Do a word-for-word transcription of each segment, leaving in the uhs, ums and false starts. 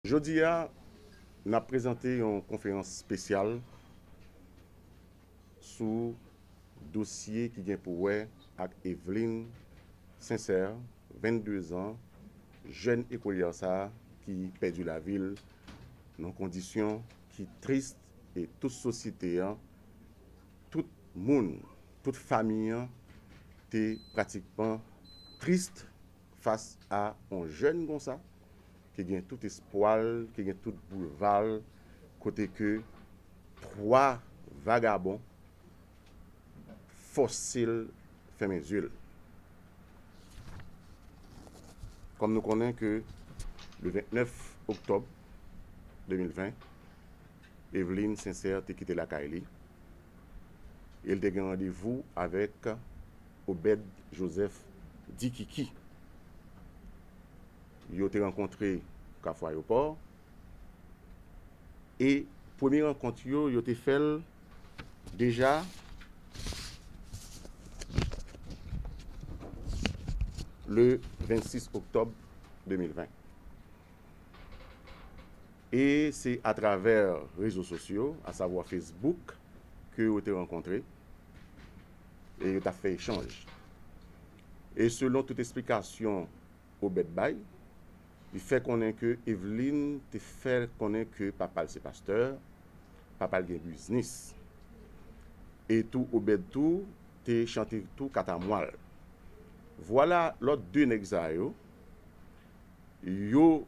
Jodi a, n ap prezante yon konferans espesyal sou dosye ki gen pou wè ak Eveline Sincère, venndezan, jèn ekolyè sa a ki pèdi lavi l nan kondisyon ki tris e tout sosyete an, tout moun, tout fanmi an te pratikman tris fas a yon jèn konsa ki gen tout espwa l, ki gen tout boulva l, kote ke twa vagabon fòse l fèmen zye l. Kòm nou konnen ke le vennèf oktòb de mil ven, Eveline Sincère te kite lakay li e l te gen randevou avèk Obed Joseph Dikiki. Yo te rankontre Kafou Ayewopò e premye rankont yo, yo te fè l deja le vennsis oktòb de mil ven. E se atravè rezo sosyo, asavwa Facebook, ke yo te rankontre e yo t ap fè echanj. E selon tout esplikasyon Obed bay, li fè konnen ke Eveline te fè konnen ke papa l se pastè, papa l gen biznis. E tou Obed tou te chante tou katamwa l. Vwala lòt de nèg sa yo, yo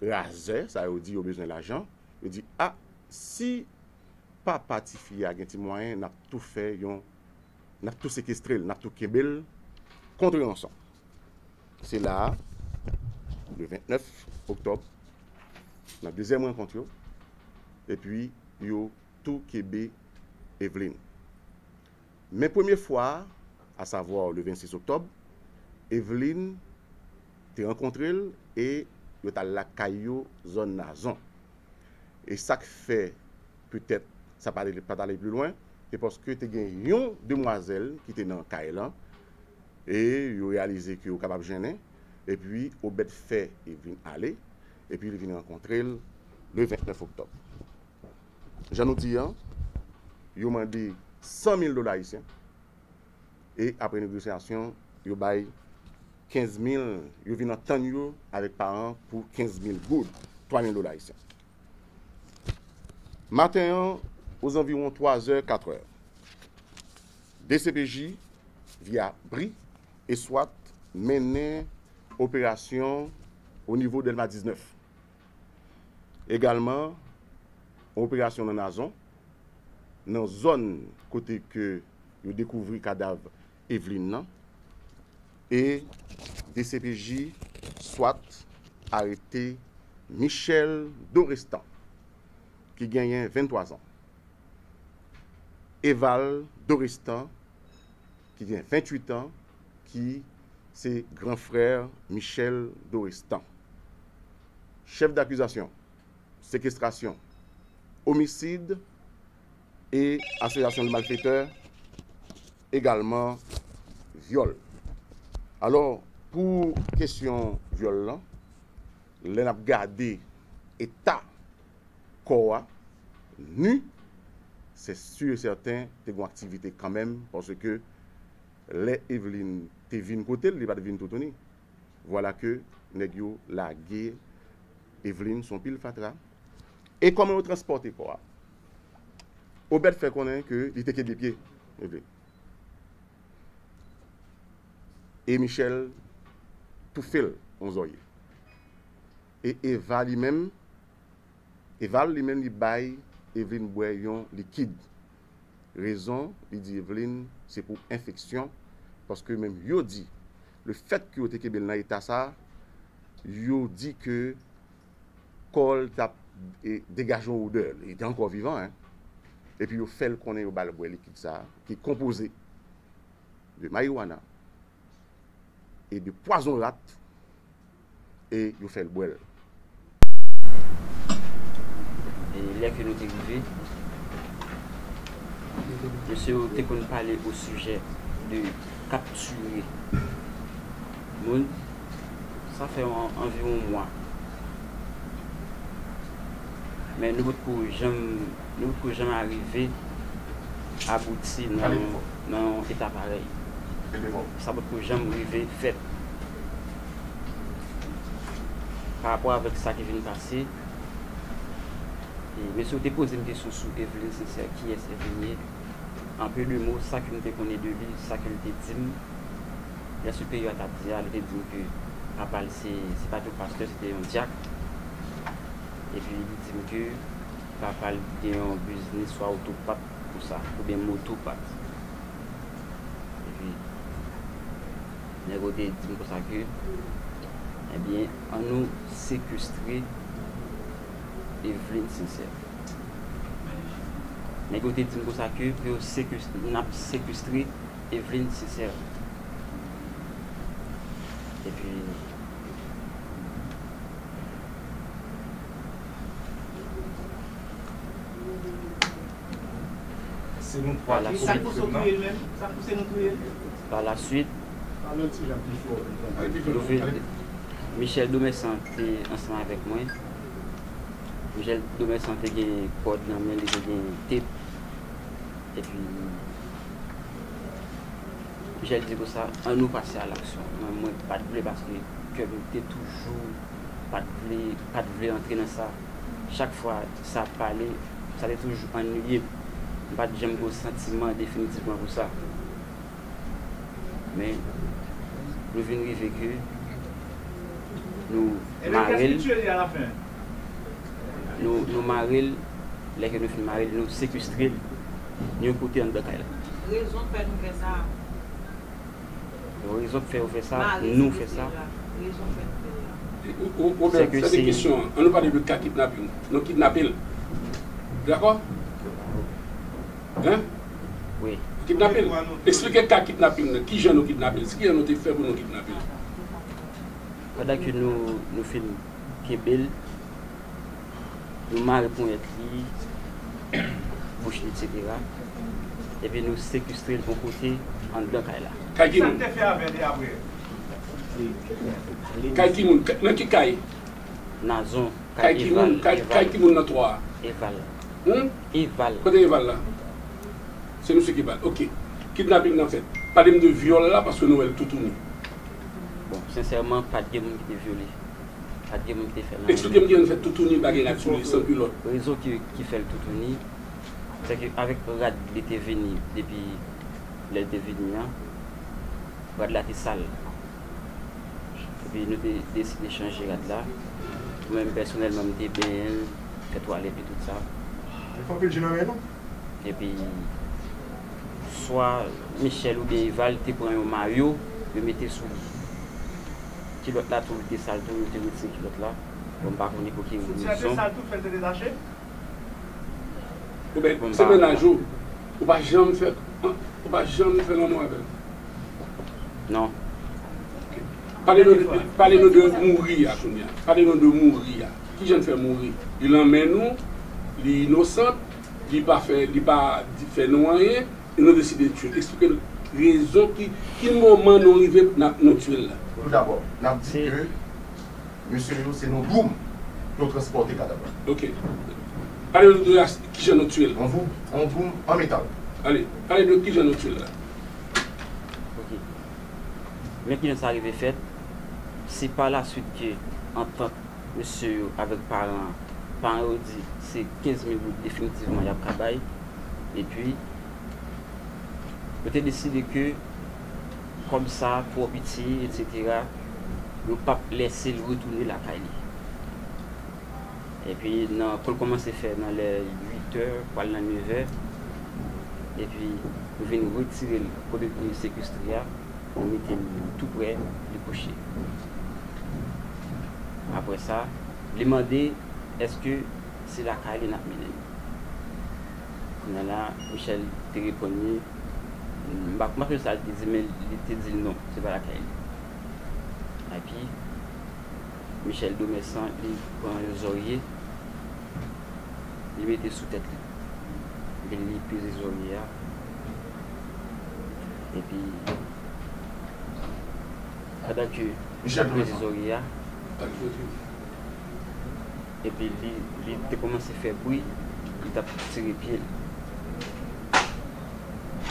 razè, sa yo di yo bezwen lajan, yo di, a, si papa tifi a gen ti mwayen, n ap tou fè yon, n ap tou sekestre l, n ap tou kenbe l kont ranson. Se la a, le vennèf oktòb, nan dezyèm rankont yo, epi yo tou kenbe Eveline. Men premye fwa a, asavwa le vennsis oktòb, Eveline te rankontre l e yo t al lakay yo zòn Nazon. E sa k fè petèt sa pa t ale, pa t ale pi lwen, se paske te gen yon demwazèl ki te nan kay lan e yo reyalize ke yo kapab jennen, epi Obed fè Eveline ale, epi li vin rankontre l le vennèf oktòb. Jan nou di an, yo mande san mil dola ayisyen. E apre negosyasyon, yo bay kenz mil, yo vin antann yo avèk paran pou kenz mil goud, twa mil dola ayisyen. Maten an, ozanviwon twa zè, kat è, D C P J, via bri e swat, mennen operasyon o nivo Dèlma diznèf. Egalman, yon operasyon nan Nazon, nan zòn kote ke yo dekouvri kadav Eveline nan, e D C P J swat arete Michel Dorestan, ki genyen venntwa zan. Eval Dorestan, ki gen venntuit an, ki se gran frè Michel Dorestan. Chèf dakizasyon, sekestrasyon, omisid e asosyasyon de malfetè, egalman vyòl. Alò, pou kesyon vyòl lan, lè n ap gade eta kò a, ni, se si e sèten te gen aktivite kanmenm, paske lè Eveline te vin kote l, li pa t vin toutouni. Vwala ke nèg yo lage Eveline sou yon pil fatra. E kòman yo transpòte kò a? Obed fè konnen ke li te kenbe pye Eveline. E Michel toufe l yon zòrye. E Eva li menm, Eval li menm li bay Eveline bwè yon likid. Rezon, li di Eveline, se pou enfeksyon, paske menm yo di, lefètke yo te kenbe l nan eta sa, yo di ke kò l t ap, e, degaje yon odè, li te ankò vivan, en. Epi yo fè l konnen yo ba l bwè likid sa, ki konpoze de mariwana e de pwazon rat, e yo fè l bwè l. E lè ke nou te rive, mesye yo te konn pale o sijè de kaptire moun. Sa fè an, anviwon mwa. Men nou potko janm, nou potko janm arive abouti nan, nan yon eta parèy. Sa potko janm rive fèt. Pa rapò avèk sa ki vin pase, e, mesye yo te poze m kesyon sou Eveline Sincère, kiyès Eveline ye? An pe de mo, sa ke m te konnen de li, sa ke l te di m, lè siperyè a t ap di a, li te di m ke papa l se, se pa t yon pastè, se te yon dyak. Epi li di m ke papa l gen yon biznis swa otopat konsa, oubyen motopat. Epi nèg yo te di m konsa ke, ebyen, ann nou sekestre Eveline Sincère. Nèg yo te di m konsa ke pou yo sekestre, n ap sekestre Eveline Sincère. Epi, Se nou twa ki komet krim nan. Pa la swit, Michel Domersan te ansanm avèk mwen. Michel Domersan te gen kòd nan men li, te gen tep. Epi, Michel di konsa, ann nou pase a laksyon. Mwen, mwen pa t vle paske kè m te toujou pa t vle, pa t vle antre nan sa. Chak fwa sa ap pale, sa te toujou annuiye m. M pa t janm gen yon santiman definitivman pou sa. Men, nou vin rive ke nou mare l. Nou, nou mare l, lè ke nou fin mare l, nou sekestre l nan yon kote anndan kay la. Rezon k fè nou fè sa. Rezon k fè yo fè sa, nou fè sa. Robert, sa se kesyon an. Ann nou pale de ka kidnaping. Nou kidnape l. Dakò? Hein? Wi. Kidnape l. Eksplike ka kidnaping nan. Kijan nou kidnape l? Kijan nou te fè pou nou kidnape l? Pandan ke nou, nou fin kenbe l, nou mare ponyèt li, bouch li, etsetera. Epi nou sekestre l yon kote anndan kay la. Kay ki moun? Kay ki moun? Nan ki kay? Nazon, kay Eval. Kay ki moun nan twa a? Eval. Hmm? Eval. Kote Eval la? Se misye ki ba l. Ok. Kidnaping nan fèt. Pale m de vyòl la paske nou wè l toutouni. Bon, sensèman, pa t gen moun ki te vyole. Pa t gen moun ki te fè l anyen. Eksplike m kijan l fèt toutouni, pa gen rad sou li, san kilòt. Rezon ki, ki fè l toutouni, se ke avèk rad li te vini depi lè l te vini an, rad la te sal. Epi nou te deside chanje rad la. Mwen menm pèsonèlman, m te benyen l, fè twalèt li, tout sa. Li fè anpil je nan men nou. Epi, swa Michel oubyen Eval te pran yon mayo, yo mete sou li. Kilòt la tou, li te sal tou, yo te retire kilòt la. Bon, m pa konnen pou ki rezon. Soutyen an te sal tou, fè l te detache? Oubyen, se mennaj ou, ou pa janm fè, ou pa janm fè lanmou avè l? Non. Pale nou, pale nou de mouri a kounye a. Pale nou de mouri a. Kijan l fè mouri? Li nan men nou, li inosan, li pa fè, li pa di, fè nou anyen, e nou deside tiye l. Eksplike n rezon ki, ki moman nou rive n ap, nou tiye l la. Toudabò, n ap di ke mesye yo se nan boum yo transpòte kadav la. Ok. Pale nou de as-, kijan nou tiye l. Yon boum, yon boum an metal. Ale, pale de kijan nou tiye l la. Ok. Men kijan sa rive fèt, se pa la swit ke antant mesye yo avèk paran an, paran yo di se kenz mil goud definitivman y ap ka bay. Epi, yo te deside ke kòb sa twò piti, etsetera, yo p ap lèse l retounen lakay li. Epi, nan, kou l kòmanse fè nan lè uit è, pral nan nèf è, epi nou vin retire l kote nou te sekestre a, nou mete l tou prè, li kouche. Apre sa, li mande èske se lakay li n ap mennen l. Kounye a la, Michel te reponn li, m pa, m pa sonje sa l te di, men li te di l non, se pa lakay li. Epi, Michel Domersan, li pran yon zòrye, li mete sou tèt li. Epi li peze zòrye a. Epi, pandan ke l ap peze zòrye a, Epi li, li te kòmanse fè bri, li t ap tire pye l.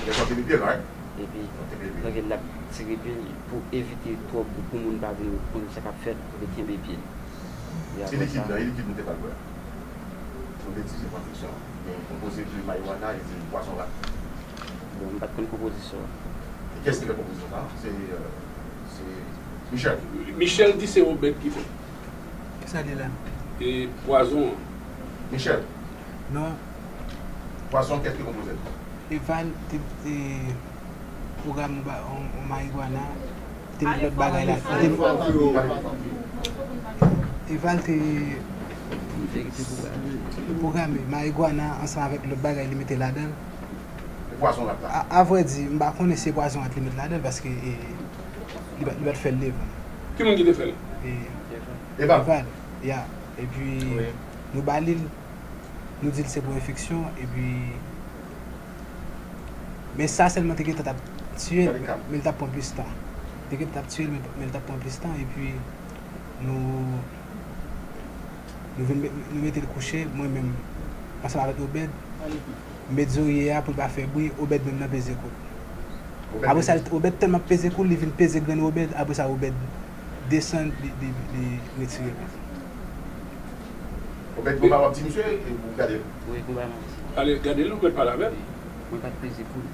Lè sa w te pye l, right? Epi, Ou te pye l. Tanke l ap tire pye l pou evite twòp bri pou moun pa vin konn sa k ap fèt, li kenbe pye l. E Se apre likid sa, la, e likid nou te ba l bwè. Nou te di se pran fiksyon. Gen konpoze de marijuana e de pwazon rat. Bon, m pa t konn konpozisyon an. E kiyès ki fè konpozisyon sa? Se, euh, se Michel. Michel di se Obed ki fè. Kisa li la? E pwazon an. Michel, Non, pwazon kiyès ki konpoze l? Eval te, te pwograme yon ba- yon, yon marijuana. Te met lòt bagay la. Te, Eval te pwograme marijuana ansanm avèk lòt bagay li mete ladan l. E pwazon rat la? A, a vrè di, m pa konnen si se pwazon rat li met ladan l paske e, li pa, li pa t fè l devan. Ki moun ki te fè l? E, Eval. Eval, ya. Epi, nou ba li l, nou di l se pou enfeksyon, epi, men sa sèlman te gentan t ap tiye l, men l t ap pran plis tan. Te gentan t ap tiye l, men, men l t ap pran plis tan, epi, nou, nou vin met, nou mete l kouche, mwen menm, ansanm avèk Obed, m met zorye a pou l pa fè bri, Obed menm nan peze kou l. Apre sa, Obed tèlman ap peze kou l, li vin peze grenn Obed, apre sa, Obed desann, li, li, li retire l. Obed, konba w ap di misye, e ou gade l. Wi, konba m ap di. Ale, gade l, ou mèt pale avè l. Mwen pa t peze kou l.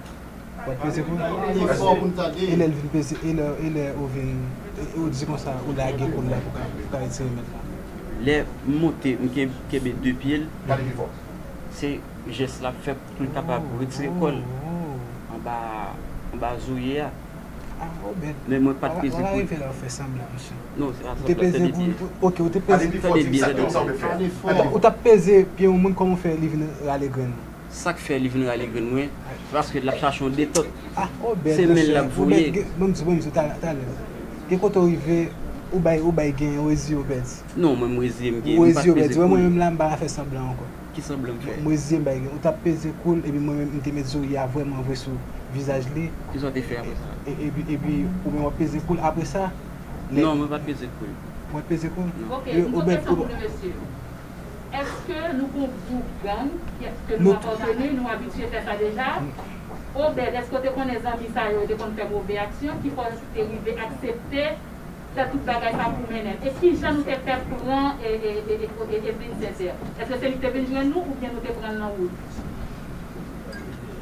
Ou pa t peze kou l? Efò pou n tande. E lè l vin peze, e lè, e lè ou vin, e ou di konsa, ou lage kou l la pou ka, pou ka retire men l la. Lè m monte, m ken- kenbe de pye l, Gade pi fò. se jès l ap fè pou l kapab retire kò l anba, anba zorye a. Ah, Obed. Men mwen pa t peze kou l. Ou rive la, ou fè sanblan, mesye. Non, se pa Ou te sanblan, peze tande kou l, byen. Ok, ou te peze. Gade pi fò, di sa kòman sa w te fè. Gade fò. Ou t ap peze pye yon moun, kòman w fè li vin rale grenn ou? Sa k fè li vin rale grenn mwen, se paske l ap chache yon detant. Ah, Obed, Se men l mesye, l ap voye. Obed, bon, bon, bon, talè. Gen kote w rive, ou bay, ou bay gen, ou reziye, Obed. Non, mwen m reziye m gen. Ou M pa reziye, t Obed. peze Wè, kou mwen l. Menm la, m pa ka fè sanblan ankò. Ki sanblan m fè? Mwen reziye m bay gen. Ou t ap peze kou l, epi mwen menm, m te met zorye a vrèman vre sou vizaj li. Kisa w te fè apre sa? E, epi, epi, ou menm w ap peze kou l. Apre sa, lè- Non, mwen pa t peze kou l. Ou pa t peze kou l? Non. Ok, m gon kesyon pou nou, mesye. Èske nou gon gwoup gang, èske nou apateni, nou abitye fè sa deja? Obed, èske w te konnen zanmi sa yo te konn fè move aksyon, ki fè w te rive aksepte fè tout bagay sa pou mennen l? E ki jan nou te fè pran e, e, e, e, e, Edwin Sincère? Èske se li ki te vin jwenn nou oubyen nou te pran l nan wout?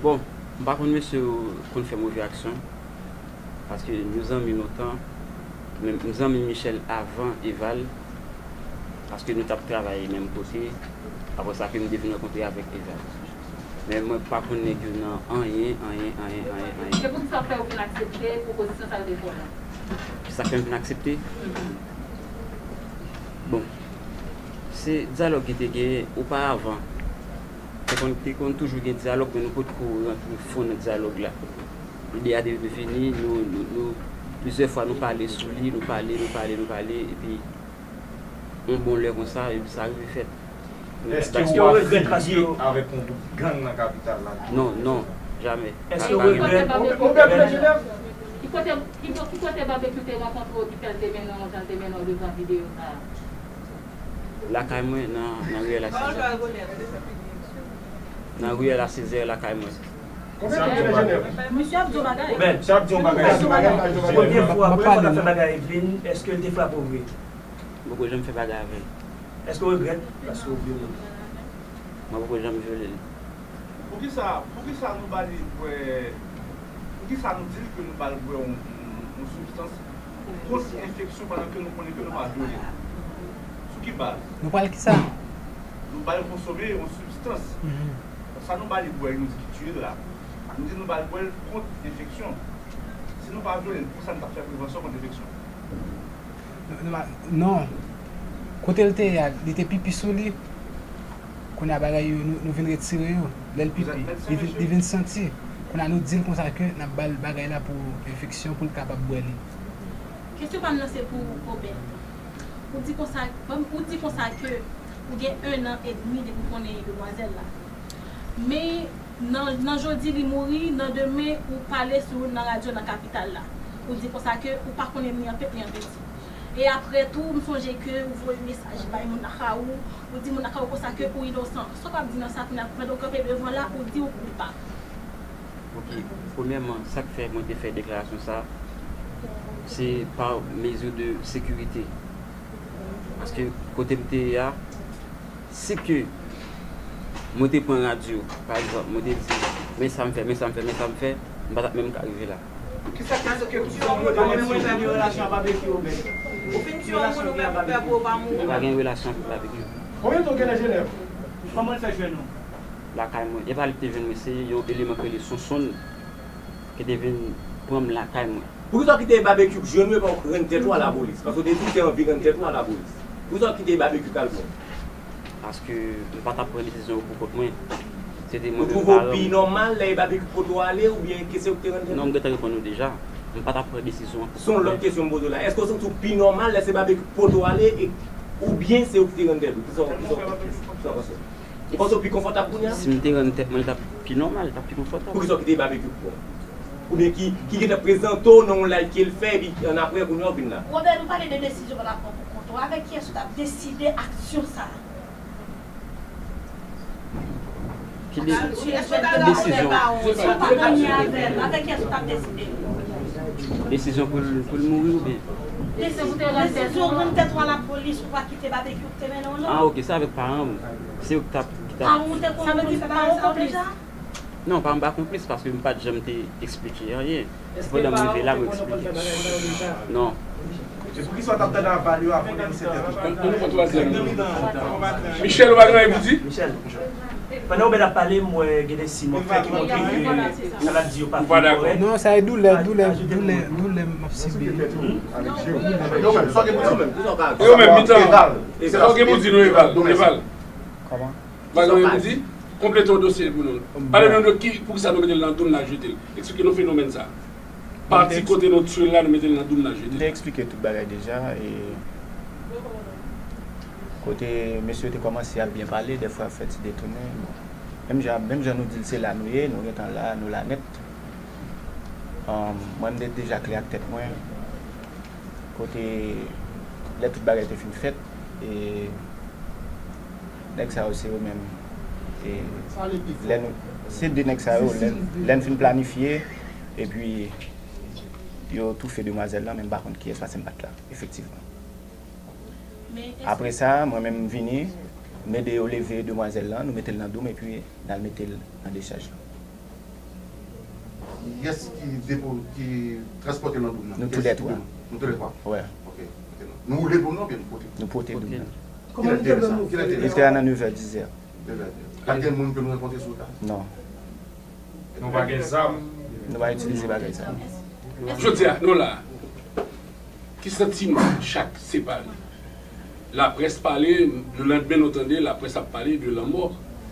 Bon, m pa konn mesye yo konn fè move aksyon. Paske nou zanmi lontan. Men m zanmi Michel avan Eval. Paske nou t ap travay menm kote. Apre sa ke m te vin rankontre avèk Eval. Men mwen pa konn nèg yo nan anyen, anyen, anyen, anyen, anyen. Se poukisa w fè ou vin aksepte pwopozisyon sa yo te fè w lan? Kisa k fè m vin aksepte? Bon, se dyalòg ki te genyen oparavan. Te konn, te konn toujou gen dyalòg, men nou potko rantre fon nan dyalòg la. Ide a te vini, nou, nou, nou, plizyè fwa nou pale sou li, nou pale, nou pale, nou pale, epi yon bon lè konsa, epi sa rive fèt. Èske w ap filiye avèk yon gwoup gang nan kapital la? Non, non, jamè. Èske w Pa- pa- regrèt? Ki kote, ki, ki kote Babekyou te rankontre w ki fè l te mennen w jan l te mennen w devan videyo sa a? Lakay mwen nan, nan riyèl a Sezè. Nan riyèl a Sezè lakay mwen. Misye ap di yon bagay. Misye ap di yon bagay. Premye fwa, premye fwa w ta fè bagay ak Edwin, èske l te frape w vre? M poko janm fè bagay avè l. Èske w regrèt paske w vyole l? Mwen poko janm vyole l. Poukisa, poukisa nou ba li bwè, poukisa nou di l ke nou ba l bwè yon, yon, yon sibstans kont enfeksyon pandan ke nou konnen ke nou pa vyole l? Sou ki baz? Nou pral kisa? Nou ba l konsome yon sibstans. Sa nou ba li bwè, nou di ki tiye l la. Nou di nou ba l bwè l kont enfeksyon. Si nou pa vyole l, poukisa nou t ap fè prevansyon kont enfeksyon? Non, non, non. Kote l te ye a, li te pipi sou li. Kounye a bagay yo, nou, nou vin retire yo. Lè l pipi, li vin, li vin santi. Kounye a nou di l konsa ke n ap ba l bagay la pou enfeksyon, pou l kapab bwè li. Kesyon pa m nan se pou Obed. Ou di konsa, ou di konsa ke ou gen ennan edmi depi w konnen demwazèl la. Men nan, nan jodi li mouri, nan demen ou pale sou nan radyo nan kapital la. Ou di konsa ke ou pa konnen ni an pet ni an peti. E apre tou, m sonje ke ou voye mesaj bay moun lakay ou, ou di moun lakay ou konsa ke ou inosan. Sa w ap di nan sa kounye a, pandan w kanpe devan la, ou di ou koupab. Ok, premyèman, sa k fè mwen te fè deklarasyon sa, se pa mezi de sekirite. Paske kote m te ye a, si ke mwen te pran radyo, pa egzanp, mwen te di, men sa m fè, men sa m fè, men sa m fè, m pa t ap menm ka rive la. Kisa k eksplike tout sa w yo? Ou pa gen relasyon ak Babekyou, Obed? Ou fin tiye yon moun ou menm ou pè pou ou pa mouri? M pa gen relasyon avèk Babekyou. Konbyen tan w gen nan Jenèv? Kòman l fè jwenn ou? Lakay mwen. E pa li ki te jwenn mwen, se yon eleman ki rele Sonsonn ki te vin pran m lakay mwen. Poukisa w kite Babekyou jwenn ou epi w rann tèt ou a lapolis? Paske w te di w te anvi rann tèt ou a lapolis. Poukisa w kite Babekyou t al pran w? Paske m pa t ap pran desizyon yo pou kont mwen. Se te mwen menm paran m. Ou twouve w pi nòmal lè e Babekyou k pote w ale oubyen ke se ou ki te rann tèt ou? Non, m gentan reponn ou deja. M pa t ap pran desizyon an pou kont mwen. Se yon lòt kesyon m poze w la. Èske w santi w pi nòmal lè se Babekyou k pote w ale e oubyen se ou ki te rann tèt ou? Kisa w kisa w panse? Ou panse w pi konfòtab kounye a? Si m te rann tèt mwen, li t ap pi nòmal, li t ap pi konfòtab. Poukisa w kite Babekyou k pran w? Oubyen ki ki gentan prezante w nan yon live ke l fè epi annapre kounye a w vin la? Robert, nou pale de desizyon w t ap pran pou kont ou. Avèk kiyès ou t ap deside aksyon sa a? Ki de, ki desizyon? Si w pa t anyen avè l, avèk kiyès ou t ap deside? Desizyon pou l pou l mouri oubyen? Desizyon pou w rann tèt ou a lapolis, ou pa kite Babekyou ki te mennen w non. Ah ok, se avèk paran m. Se yo ki t ap ki t ap. Paran w te konplis bagay sa yo deja? Non, paran m pa konplis paske m pa t janm te eksplike anyen. Se pandan m rive la mwen eksplike. Non. E poukisa w t ap tande aval yo avan w denonse tèt ou? Ann ann pran twazyèm nan. Michel, ou pa gen anyen pou di? Michel, pandan Obed ap pale, m wè gen de siy m wè ki montre ke sa l ap di yo pa fin kòrèk. Non, sa e doulè, doulè, doulè, doulè m ap sibi. E yo menm, mitan. Sa w gen pou di nou, Eval? Eval. Kòman? Bagay yo di, konplete yon dosye pou nou. Pale nou de ki, poukisa nou mete l nan doum n al jete l. Eksplike nou fenomèn sa. Pati kote nou tchwe l la, nou mete l nan doum n al jete l. M te eksplike tout bagay deja. E kote mesye yo te kòmanse ap byen pale, dèfwa ap fè ti detounen. Bon. Menm jan, menm jan nou di l se la nou ye, nou gentan la, nou la nèt. Mwen, m te deja klè ak tèt mwen. Kote lè tout bagay te fin fèt, e nèg sa yo se yo menm. E lè nou, se de nèg sa yo, lè, lè n fin planifye, epi yo toufe demwazèl lan, men m pa konn kiyès, paske m pa t la, efektivman. Apre sa, mwen menm m vini, m ede yo leve demwazèl lan, nou mete l nan doum, epi n al mete l nan dechaj lan. Kiyès ki depo, ki transpòte l nan doum nan? Nou toulètwa. Nou toulètwa? Wi. Ok, ok. Nou woule doum nan oubyen nou pote? Nou pote doum nan. Kilè l te rive sa? Kilè l te rive sa? Li te a nan nevè, dizè. Nevè, dizè. Pa t gen moun ke nou rankontre sou wout la? Non. Nou pa gen zam. Nou pa itilize bagay sa. Jodi a, nou la. Ki santiman chak separe? Laprès pale, lelandmen nou tande laprès ap pale de lanmò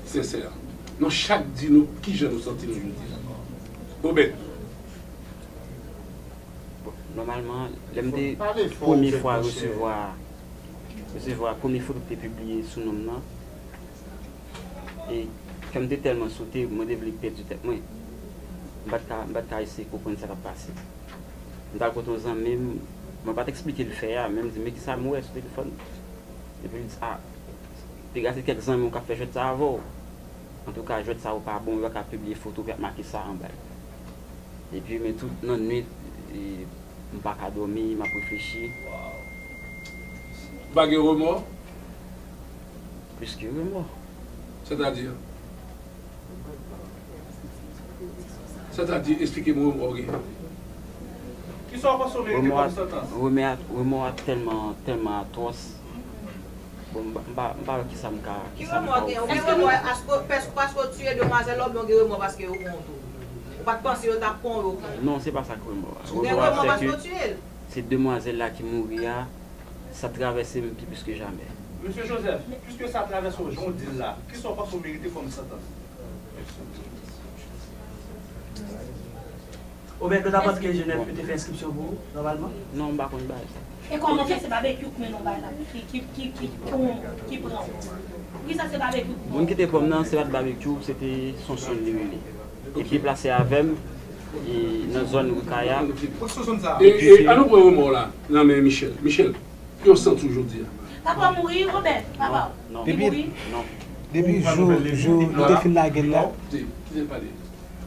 Sensè. Nou chak di nou kijan nou santi nou jodi a. Obed. Bon, nòmalman, lè m te premye fwa resevwa resevwa premye foto ki te pibliye sou non m nan, e kè m te tèlman sote, mwen te vle pèdi tèt mwen. M pa t ka, m pa t ka eseye konprann sa k ap pase. M t al kote yon zanmi m, mwen pa t eksplike l fè a, men m di, men kisa m wè sou telefòn? Epi l di, a, piga se kèk zanmi w k ap fè jwèt sa avè w. Antouka, jwèt sa yo pa bon, yo pa ka pibliye foto, yo ap make sa anba l. Epi, men tout nannwit, e, m pa ka dòmi, m ap reflechi. Ou pa gen remò? Plis ke remò. Sètadi? Sètadi, esplike m remò w gen. Kisa w panse w merite kòm santans? Remò a, remò a tèlman, tèlman atwòs. Bon, m pa, m pa, m pa wè kisa m ka, kisa m ka ofri. Èske w gen remò paske, paske w tiye demwazèl la oubyen w gen remò paske yo pran w tou? Ou pa t panse yo t ap pran w, yo pran w? Non, se pa sa k remò a. Ou gen remò paske w tiye l? Se demwazèl la ki mouri a, sa travèse m pi plis ke jamè. Mesye Joseph, piske sa travèse w jan w di l la, kisa w panse w merite kòm santans? Obed, ou ta panse ke Jenèf yo te fè enskripsyon pou ou, nòmalman? Non, m pa konn bagay sa. E kòman fè se Babekyou k mennen w bay la, ki, ki, ki, ki, ki pran w? Poukisa se Babekyou k pran w? Moun ki te pran m nan, se pa t Babekyou, se te Sonsonn li rele. Li deplase avè m, e, nan zòn Rikaya. E, e, ann nou pran remò w la nan men Michel. Michel. Ki w santi w jodi a? Papa w mouri, Robert, papa w. Li mouri. Depi jou, jou nou te fin lage l la, Kite, kite l pale.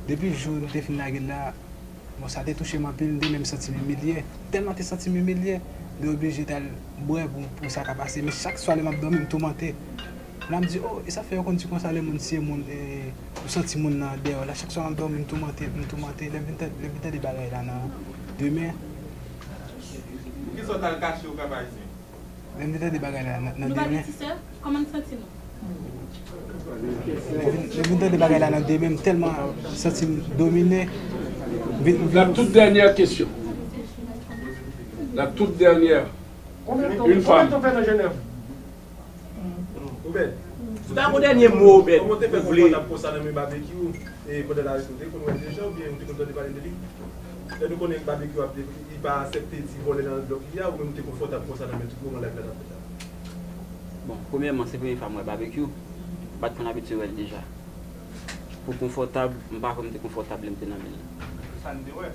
Depi jou nou te fin lage l la, bon, sa te touche m anpil, m te menm santi m imilye. Tèlman te santi m imilye, m te oblije t al bwè pou, pou sa ka pase. Men chak swa lè m ap dòmi, m toumante. Lè m di, oh, e sa fè yo konn di konsa lè moun tiye moun, e, ou santi moun nan dèyè w la. Chak swa m ap dòmi, m toumante, m toumante. Lè m vin tande, lè m vin tande bagay la nan demen. Poukisa w t al kache Okap Ayisyen? Lè m vin tande bagay la nan, nan demen. Kòman n santi nou? Lè m vin tande bagay la nan demen, m tèlman santi m domine. M vin, m vin... La toute dernière question. La toute dernière. Une femme. Oubyen, si w ta gon dènye mo, Oubyen, ou te fè konfòtab konsa nan men Babekyou, e pandan l arete w, ou te konn wè l deja, oubyen ou te konn tande pale de li? Lè nou konnen Babekyou ap, li pa aksepte ti vòlè nan blòk li a, ou menm ou te konfòtab konsa nan men tout moman live la t ap fèt la? Bon, premyèman, se premye fwa m wè Babekyou. M pa t konn abitye wè l deja. Pou konfòtab, m pa kwè m te konfòtab lè m te nan men l. Sa n te wè.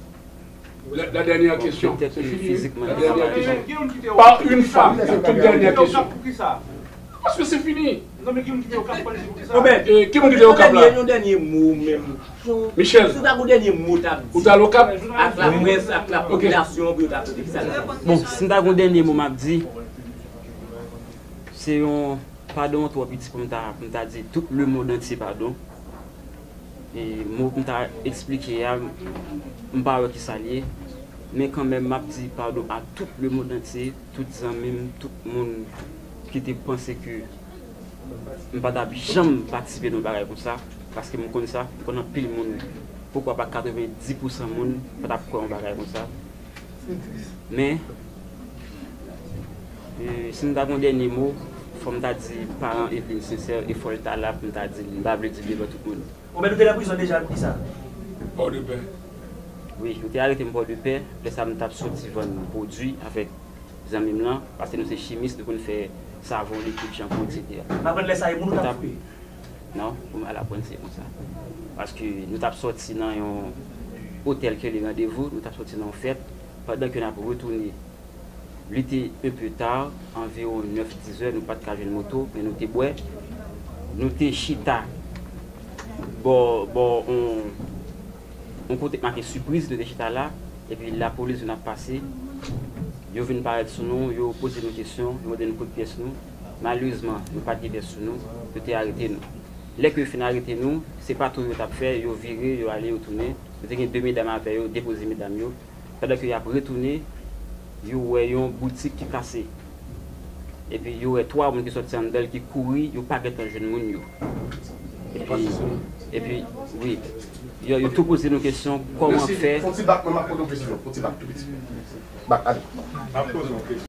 La, la dernière Bon, question. Petèt C'est ke fini. fizikman La li pa dernière pare. Question. Par une femme. La toute dernière question. Parce que c'est fini. Non, men ki moun ki te Okap, pa di se pou ki sa. Obed, E ki moun ki te Okap la? Yon dènye mo menm. Michel. Si w ta gon dènye mo w t ap Ou di t al Okap? ak laprès, ak lapopilasyon, pou yo ta tande ki sa l ap di. Bon, si m ta gon dènye mo m ap di, se yon padon twò piti pou m ta, pou m ta di tout lemonn antye padon. E mo pou m ta eksplike a, m pa wè ki sa l ye. Men kanmenm, m ap di padon a tout lemonn antye, tout zanmi m, tout moun ki te panse ke m pa t ap janm patisipe nan yon bagay konsa, paske m konn sa, m konn anpil moun, poukwa pa katrevenndis pousan moun pa t ap kwè yon bagay konsa. Men, e, si m ta gon dènye mo, fò m ta di paran Eveline sensè, e fò l ta la pou m ta di l, m pa vle di l devan tout moun. Obed, ou te nan prizon deja pou ki sa? Pòdepè. Wi, yo te arete m Pòdepè, lè sa m t ap soti vann pwodui avèk zanmi m lan, paske nou se chimis, nou konn fè savon, likid, chanpon, etsetera. M aprann lè sa e moun ou t ap fouye? Non, pou m al aprann se konsa. Paske nou t ap soti nan yon otèl ke li randevou, nou t ap soti nan yon fèt, pandan ke n ap retounen, li te un peu tard, anviwon nèf, dis zè, nou pa t ka jwenn moto, men nou te bwè. Nou te chita bò, bò, on, on kote k make sipriz, nou te chita la, epi lapolis vin ap pase. Yo vin parèt sou nou, yo poze nou kesyon, yo mande nou kote pyès nou. Malerezman, nou pa t gen pyès sou nou, yo te arete nou. Lè ke yo fin arete nou, se pa tou yo t ap fè, yo vire, yo ale, yo tounen. Yo te gen de medam avè yo, depoze medam yo. Pandan ke y ap retounen, yo wè yon boutik ki kase. Epi yo wè twa moun ki sòti anndan l ki kouri, yo pa gentan jwenn moun yo. Epi, epi, wi, yo, yo tou poze nou kesyon, kòman fè. Fon ti bak, mwen m ap poze yon kesyon, fon ti bak tou piti. Bak, ale.